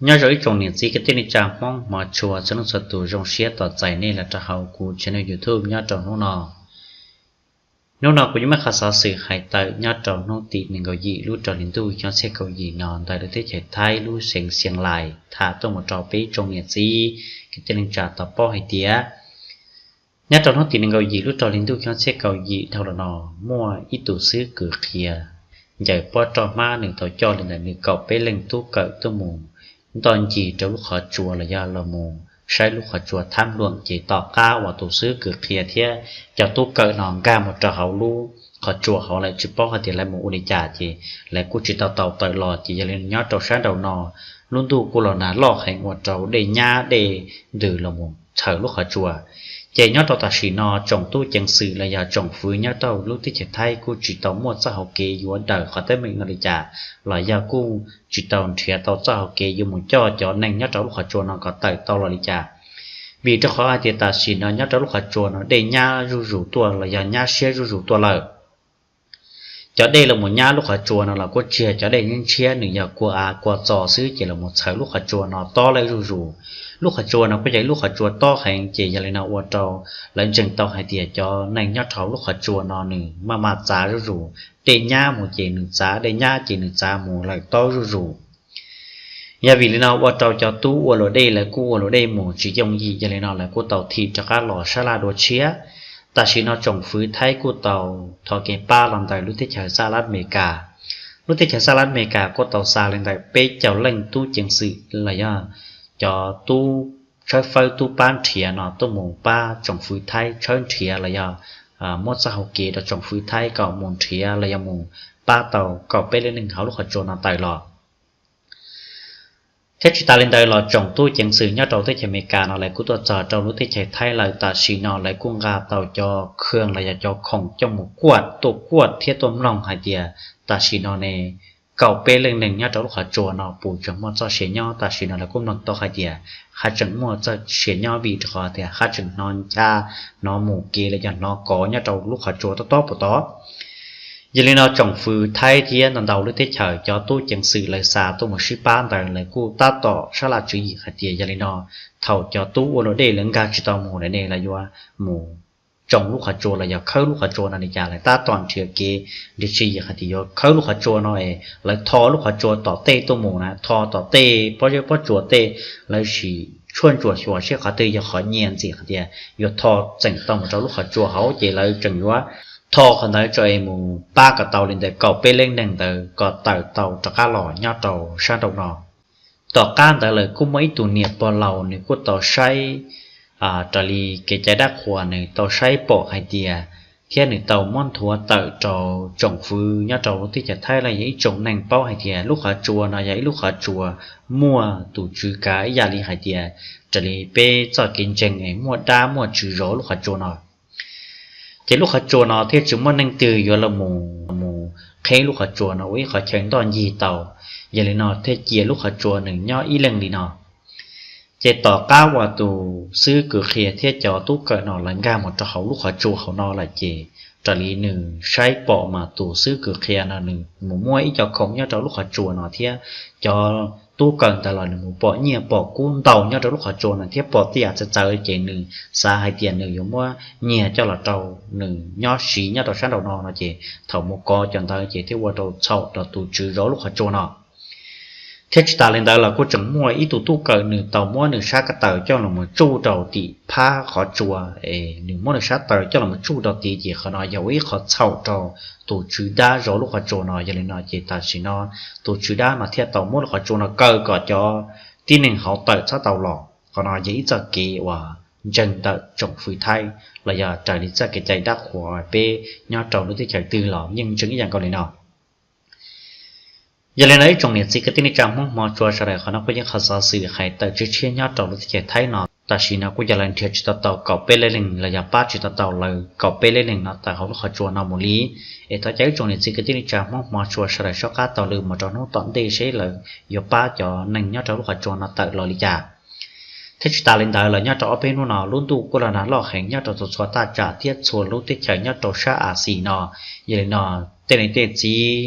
Nyob zoo ib tsoom niam txiv kwv tij neej tsa Hmoob hmov tshua txhua leej txhua tus, zoo siab tos txais nej los rau hauv kuv channel YouTube nyob rau hnub no. Hnub no kuv yuav muaj qhov xov xwm hais tawm nyob rau hnub tim nees nkaum yim lub rau hli ntuj xyoo txhiab kaum yim no ntawm lub teb chaws Thaib lub xeev Xias Lais tham tuaj mus rau peb tsoom niam txiv kwv tij neej tsa tau paub hais tias nyob rau hnub tim nees nkaum yim lub rau hli ntuj xyoo txhiab kaum yim dhau los no, muaj ib tus xib hwb kws qhia ncaws pob roj hmab, nws tau coj li ntawm nws kaum peb leej tub kawm tuaj mus ntoj ncig rau lub qhov tsua los yog los mus saib lub qhov tsua thab luam. Ces tom qab uas tus xib hwb kws qhia thiab cov tub kawm no nkag mus rau hauv lub qhov tsua hauv lawm, tsis paub hais tias lawv mus ua li cas ces lawv kuj tsis tau tau tawm los. Ces yog li nyob rau sab nraum no lub ntuj kuj los nag loj heev ua rau dej nyab dej ntws los mus txhaws lub qhov tsua. Ces nyob rau tam sim no tsoom tub ceev xwm los yog tsoom fwv nyob rau lub teb chaws Thaib kuj tsis tau muaj txoj hauv kev yuav daws qhov teeb meem no li cas, los yog kuj tsis tau nrhiav tau txoj hauv kev yuav mus coj cov neeg nyob rau lub qhov tsua no kom tawm tau los li cas. Vim rau qhov hais tias tam sim no nyob rau lub qhov tsua no dej nyab zuj zus tuaj los yog nyab siab zuj zus tuaj lawm. Cov dej los mus nyab lub qhov tsua no los kuj tsis yog cov dej ntshiab, nws yog kua av kua txos xwb ces los mus txhaws lub qhov tsua no tob lawm zuj zus. Lub qhov tsua no kuj yog ib lub qhov tsua tob heev, ces yog li no ua rau lawv ntseeg tau hais tias cov neeg nyob rau hauv lub qhov tsua no nws maj mam txav zuj zus. Dej nyab mus ces nws txav, dej nyab ces nws txav mus lawm tob zuj zus. Yog vim li no ua rau cov tub ua luam dej lawv kuj ua luam dej mus tsis yooj yim, yog li no lawv kuj tau thim rov qab los sab laj dua tshiab. Tam sim no tsoom fwv Thaib kuj tau thov kev pab los ntawm lub teb chaws Xas Las Mes Kas. Lub teb chaws Xas Las Mes Kas kuj tau xa li ntawm peb caug leej tub ceev xwm los yog cov tub tshawb fawb tub pab nrhiav no tuaj mus pab tsoom fwv Thaib tshawb nrhiav los yog muab txoj hauv kev rau tsoom fwv Thaib kom mus nrhiav los yog mus pab tau kaum peb leej neeg hauv lub qhov tsua no tawm los. Thiab tsis tas li ntawd los tsoom tub ceev xwm nyob rau teb chaws Amelikas no lawv kuj tuaj txog rau lub teb chaws Thaib lawm. Tam sim no lawv kuj nqa tau cov khoom los yog cov khoom coj mus kuaj, tuaj kuaj thiab tuaj mloog hais tias tam sim no ne kaum peb leej neeg nyob rau lub qhov tsua no puas tseem muaj txoj sia nyob. Tam sim no lawv kuj mloog tau hais tias haj tseem muaj txoj sia nyob, vim rau qhov tias haj tseem hnov ncha, hnov mus kev los yog hnov kov nyob rau lub qhov tsua tob tob puas tod. Yog li no tsoom fwv Thaib thiab ntau ntau lub teb chaws cov tub ceev xwm lawv xa tuaj mus sib pab ntawd lawv kuj tab tom sab laj tswv yim hais tias yog li no thaum cov tub ua luam dej lawv nkag tsis tau mus lawm ne lawv yuav mus tsoo lub qhov tsua los yog khawb lub qhov tsua no li cas. Lawv tab tom nrhiav kev nrhiav tswv yim hais tias yuav khawb lub qhov tsua no es lawv tho lub qhov tsua tom tej tuaj mus na, tho tom tej pob zeb pob tsuas tej, lawv sim tshuaj ntsuam xyuas seb qhov twg yog qhov nyias ntxim hais tias yuav tho txeem tau mus rau lub qhov tsua hauv, ces lawv tseem yuav tho qhov ntawd tso es mus pab kom tau li ntawd kaum peb leej neeg ntawd kom tawm tau rov qab los nyob rau sab nraum no. Tom qab ntawd lawm kuj muaj ib tug niam pog laus nws kuj tau saib raws li kev cai dab qhuas nws tau saib pom hais tias, thiab nws tau muab nthuav tawm rau tsoom fwv nyob rau lub teb chaws Thaib los yog ib tsoom neeg paub hais tias lub qhov tsua no yog ib lub qhov tsua muaj tus tswv kav ib yam li hais tias raws li peb txoj kev ntseeg es muaj dab muaj tswv zov lub qhov tsua no. Ces lub qhov tsua no thiaj tsis muaj neeg twg yuav los mus qheb lub qhov tsua no ua ib qhov chaw ntoj ncig tau. Yog li no thiaj cia lub qhov tsua nws nyob ib leeg li no. Ces tom qab uas tus xib hwb kws qhia thiab cov tub kawm no lawv nkag mus rau hauv lub qhov tsua hauv no lawm ces raws li nws saib pom mas tus xib hwb kws qhia no nws mus muab ib co khoom nyob rau lub qhov tsua no thiab cov tub kawm ntawd los nws mus pom nyiaj pom kub ntau nyob rau lub qhov tsua no thiab pom tej yam txawv txawv ces nws xav hais tias nws yuav muab nyiag coj los rau nws nyob siv nyob rau sab nraum no no ces thaum mus kov cov ntawd ces thiaj ua rau txhaum rau tus tswv zov lub qhov tsua no. Thiab tsis tas li ntawd los kuj tseem muaj ib tug tub kawm nws tau muab nws sab ko taw coj los mus tsuj rau tim phab qhov tsua, es nws muab nws sab taw coj los mus tsuj rau tid ces qhov no yog ua ib qhov txhaum rau tus tswv dab zov lub qhov tsua no. Yog li no ces tam sim no tus tswv dab no thiaj tau muab lub qhov tsua no kaw kom cov tib neeg hauv tawm txhob tau los. Qhov no yog ib txoj kev uas ntseeg ntawm tsoom fwv Thaib los yog raws li txoj kev cai dab qhuas peb nyob rau lub teb chaws twg los yeej ntseeg ib yam nkaus li no. Yog li no ib tsoom niam txiv kwv tij neej tsa Hmoob hmov tshua sawv daws, qhov no kuj yog qhov xov xwm hais tawm tshiab tshiab nyob rau lub teb chaws Thaib no. Tam sim no kuj yog lawv nrhiav tsis tau tau kaum peb leej neeg los yog pab tsis tau tau lawv kaum peb leej neeg no tawm hauv lub qhov tsua no mus li. Es thov caw ib tsoom niam txiv kwv tij neej tsa Hmoob hmov tshua sawv daws soj qab taug lw mus rau hnub tom ntej seb lawv yuav pab cov neeg nyob rau lub qhov tsua no tawm los li cas. Thiab tsis tas li ntawd los nyob rau ob peb hnub no lub ntuj kuj los nag loj heev nyob rau txhua txhua thaj tsam thiab txhua lub teb chaws nyob rau sab Axias no. Yog li no tej niam tej txiv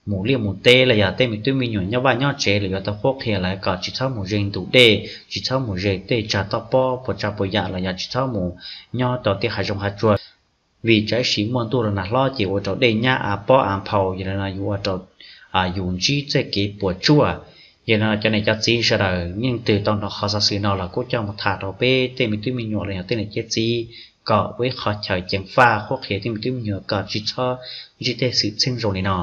mus liaj mus teb los yog tej me tub me nyuam nyob vaj nyob tsev los yuav tau qhuab qhia lawv kom tsis txhob mus ze ntug dej, tsis txhob mus ze tej tsag toj pob puas tsav puas yam los yog tsis txhob mus nyob rau tej hav zoov hav tsuag, vim tsam ib sim muaj ntuj los nag hlob ces ua rau dej nyab av pob av nphau, yog li no yuav ua rau yus ntsib txoj kev puas tsuaj. Yog li no cov niam cov txiv sawv daws yeej twg tau hnov qhov xov xwm no los kuj coj mus tham rau peb tej me tub me nyuam los yog tej niam tej txiv kom ua ib qho chaw ceev faj qhuab qhia tej me tub me nyuam kom tsis txhob ntsib tej xwm txheej zoo li no.